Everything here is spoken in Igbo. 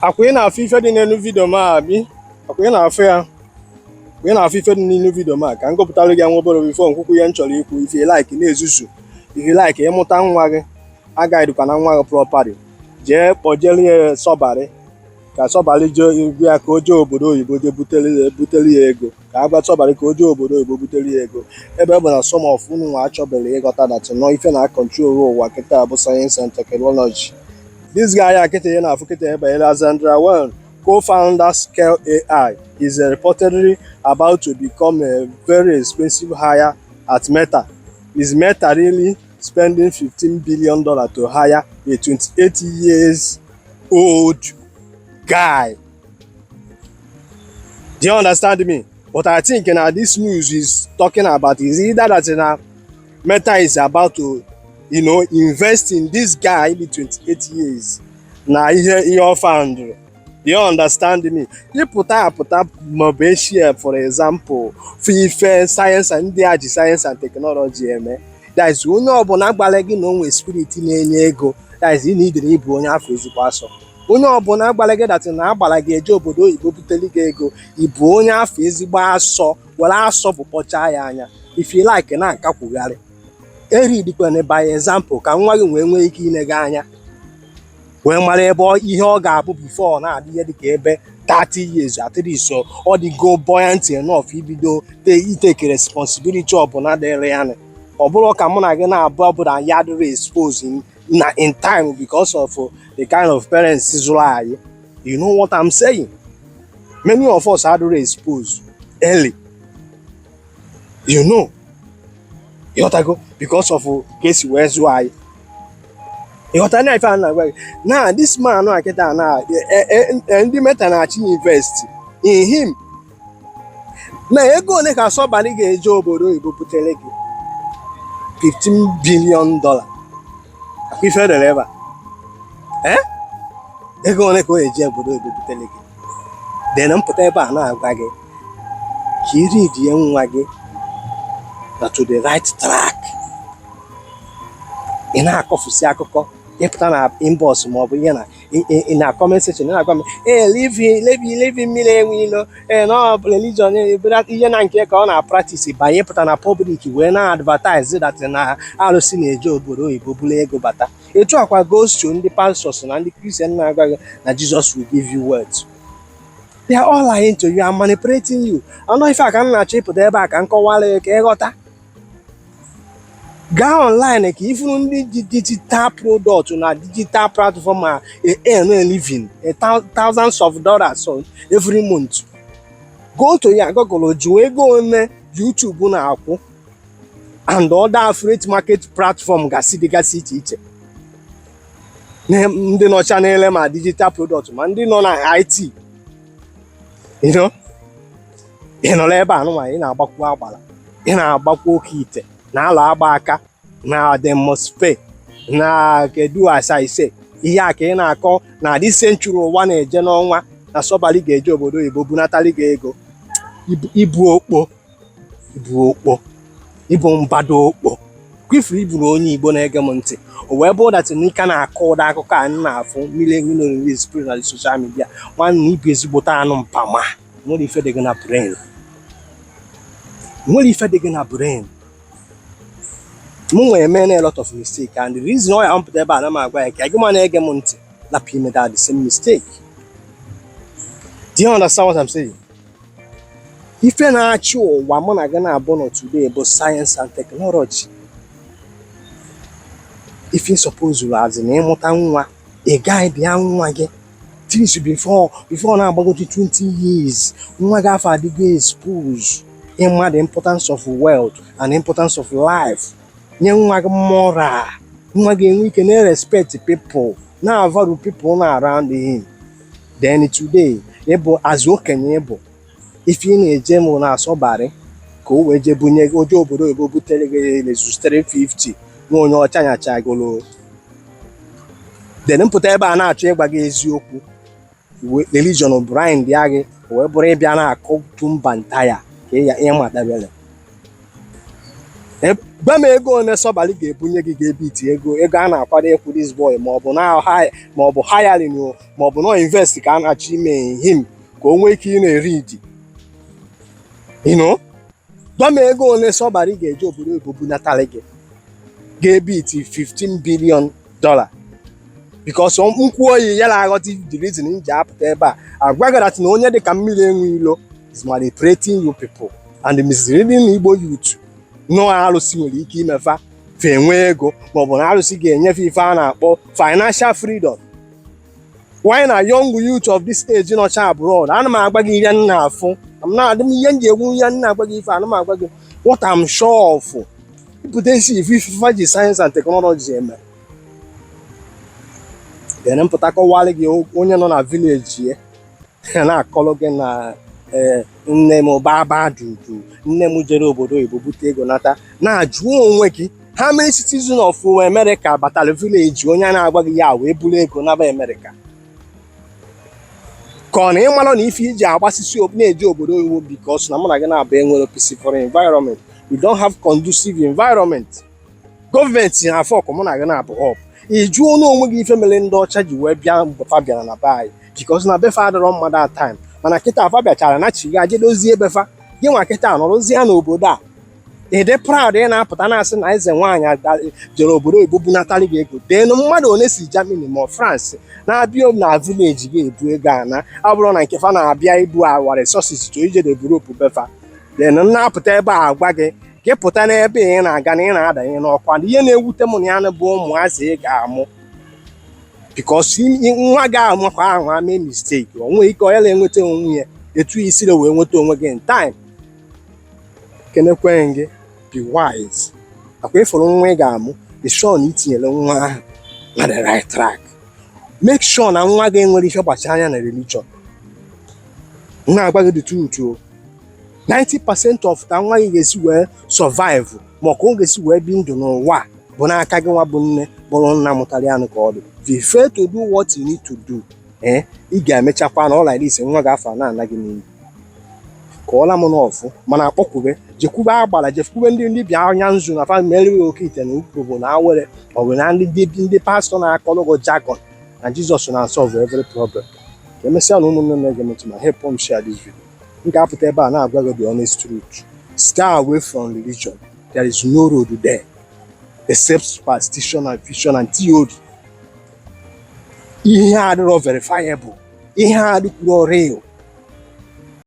Akwa ị na-afụ ife dị n'elu video m a bi, akwa ị na-afụ ya, akwa ị na-afụ ife dị n'elu video m a, ka m gụpụtara gị ya nwa obere before nkwukwu ihe m chọrọ ikwu. If you like, na-ezuzu. If you like, ịmụta nwa gị, agaghịdịkwa na nwa gị properly, jee kpọjere ya sọbarị, ka sọbarị jee gwa ya ka o jee obodo oyibo jee butere ya ego, ka a gwa sọbarị ka o jee obodo oyibo butere ya ego. Ebe ọ bụ na some of unu nwa achọbere ịghọta that nọ ife na control ụwa kịta bụ science and technology. This guy a kịta ihe na-afụ kịta ebe, Alexandra Wen, co-founder Scale AI, is reportedly about to become a very expensive hire at Meta. Is Meta really spending $15 billion to hire a 28 years old guy? Do you understand me? But I think now this news is talking about is either that now Meta is about to invest in this guy, the 28 years. Na ihe ọ found. Do you understand me? Ịpụta apụta maọbụ eshie, for example, for ife science and ndị a ji science and technology eme. That is, onye ọbụla gbara gị na o nwee spirit na-enye ego, that is, ị na-idere ịbụ onye afọ ezigbo asọ. Onye ọbụla gbara gị that na agbara gị eje obodo oyibo butere gị ego, ịbụ onye afọ ezigbo asọ, were asọ bụ kpọchaa ya anya. If you like, na-akakwugharị. Eridikwana by example, ka nwa gị wee nwee ike ine gị anya wee mara ebe ihe ọ ga-abụ before ọ na-adị ihe dịka ebe 30 years at least, ọ dịgo buoyant enough ibido itake responsibility ọbụla dịrị ya nị. Ọ bụrụ ka mụ na gị na-abụ ọbụla ya adịrị expose na in time because of the kind of parents zụrụ anyị. You know what I'm saying? Many of us adịrị expose early, ịghọtago, because of ka esi wee zụọ anyị. Ịghọta na ife a na-agwa gị na this man a kịta na ndị Meta na-achị invest in him, na ego ole ka sọbalị ga-eje obodo oyibo butere gị? $15 billion. Akwa ife edere ebe a, eh, ego ole ka o eji obodo oyibo butere gị? Then mpụta ebe a na-agwa gị ka iri die nwa gị na to the right track. Ị na-akọfusi akụkọ, ịpụta na inbox maọbụ ihe na na comment section, ị na-agwa m, ee, leave, leave, leave mmiri enwe ilo, ee, na ọ bụ religion ihe na nke ka ọ na-practice banye pụta na public wee na-advertise that na arụsị na-eje obodo oyibo buru ego bata. Etu akwa goes to ndị pastors na ndị Christian na-agwa gị na Jesus will give you wealth. They are all lying to you and manipulating you. Anọ ife a ka m na-achọ ịpụta ebe a ka m kọwara ya ka ịghọta. Gaa online ka ifuru ndị ji digital product na digital platform a earn a living, a thousands of dollars on every month. Go to ya Google, jụọ ego one YouTube na-akwụ and other affiliate market platform gasị dịgasị iche iche. Ndị nọcha na-ele ma digital product ma ndị nọ na IT. Ị nọrọ ebe a nụnwa, ị na-agbakwu agbara, ị na-agbakwu oke ite na ala agba aka na demonstrate na kedu asa ise ihe a ka ị na-akọ na this century ụwa na-eje n'ọnwa, na sọbalị ga-eje obodo oyibo bunatali gị ego. Ibu okpo, ibu okpo, ibu mbado okpo kwifuru iburu onye Igbo na-ege m ntị. O wee bụrụ that n'ike na-akọ ụda akụkọ a m na-afụ mmiri enwe n'oriri spirit na social media. Nwanne, ibu ezigbote anụ mpama, nwere ife dị gị na brain, nwere ife dị gị na brain. Mụ nwere eme a lot of mistake, and the reason why m pụta ebe a na m agwa ya ka gị ma na-ege m ntị lapụ ime that the same mistake. Do you understand what I'm saying? Ife na-achị ụwa mụ na gị na-abụ nọ today bụ science and technology. Ife suppose as na ịmụta nwa, ị gaghị bịa nwa gị things before na-agbagote 20 years, nwa gị afọ adịgo expose ịma the importance of wealth and importance of life. Nye nwa gị moral, nwa gị enwe ike na-respect people, na-value people na around him. Then today, ịbụ azụ okenye, ịbụ ife ị na-eje mụ na-asọbarị ka o wee jee bunye gị oje obodo oyibo butere gị Lexus 350 nwa onye ọcha nyachagolo. Then mpụta ebe a na-achọ ịgwa gị eziokwu, religion blind ya gị, o wee bụrụ ịbịa na-akụ tumba ntaya ka ị ya ịmadabere. Gwa m ego one somebody ga-ebunye gị ga-ebeat ego a na-akwado ịkwụ this boy, maọbụ na maọbụ hiring o, maọbụ na invest ka a na-achọ ime in him ka o nwee ike ị na-eread. Gwa m ego one somebody ga-eji obodo oyibo bunatara gị ga-ebeat $15 billion, because nkwụ oyi ya na-aghọta the reason m ji apụta ebe a agwa gị that na onye dịka mmiri enwe ilo is manipulating you people and misleading Igbo youth. Nọ arụsị nwere ike imefa fe enwe ego, maọbụ na arụsị ga-enyefe ife a na-akpọ financial freedom. Why na young youth of this age nọcha abroad? Ana m agwa gị ihe m na-afụ. M na-adị m ihe m ji egwu ihe m na-agwa gị ife. Ana m agwa gị what I'm sure of. Ịpụta isi ife ifefa ji science and technology eme, then mpụta kọwalị gị. Onye nọ na village ya na-akọrọ gị na ee, nne m baba dudu, nne m jere obodo oyibo bute ego nata, na-ajụ onwe gị, how many citizens of America batara village onye a na-agwa gị ya wee buru ego naba America? Ka ọ na ịmara na ife iji agbasisi na-eje obodo oyibo, because na mụ na gị na-abụ enwere peaceful environment. We don't have conducive environment. Gọọmenti na-afọ ọkụ mụ na gị na-abụ up. Ị jụọ n'onwe gị ife mere ndị ọcha ji wee bịa mgbe fa bịara na be anyị, because na befa adịrọ mma that time, mana kịta fa bịachara na chiga je dozie befa. Gị nwa kịta nọrọzie n'obodo a, ị dị proud, ị na-apụta na-asị na eze nwaanyị jere obodo oyibo bunatara gị ego. Deenụ mmadụ one si Germany ma France na-abịa na village gị ebu ego ana ọ bụrụ na nke fa na-abịa ibu our resources to ije develop befa. Then na-apụta ebe a agwa gị ka ị pụta n'ebe ị na-aga na ị na-adanye n'ọkwa. Na ihe na-ewute m na ya bụ ụmụazị ị ga-amụ, because nwa gị amakwa ahụ ame mistake, o nwee ike onye na-enweta onwe ya etu isiri wee nweta onwe gị in time. Kenekwe gị, be wise. Akwa ịfụrụ nwa ị ga-amụ, be sure na itinyere nwa ahụ na the right track. Make sure na nwa gị enwere ihe gbachara anya na religion. M na-agwa gị the truth o. 90% of ka nwa gị ga-esi wee survive, ma ọ ka ọ ga-esi wee bi ndụ n'ụwa a, bụ n'aka gị nwa bụ nne bụrụ nna mụtara ya ka ọ dị. If you fail to do what you need to do, ị ga-emechakwa na all like this, nwa gị afọ na-ana gị n'iyi. Kọọla m n'ọfụ, mana akpọkwube jekwube agbara, jekwube ndị bịa anya nzu na fa mere oke ite na ukpobo na awere, ọ bụ na ndị pastọ na-akọrọ gị jargon na Jizọs na solve every problem. Ka emesịa na ụmụnne m na-ege m ntị, ma help m share this video. M ga-apụta ebe a na-agwa gị the honest truth. Stay away from religion. There is no road there except superstition and vision and theory. Ihe adịrọ verifiable, ihe adịkwuro real.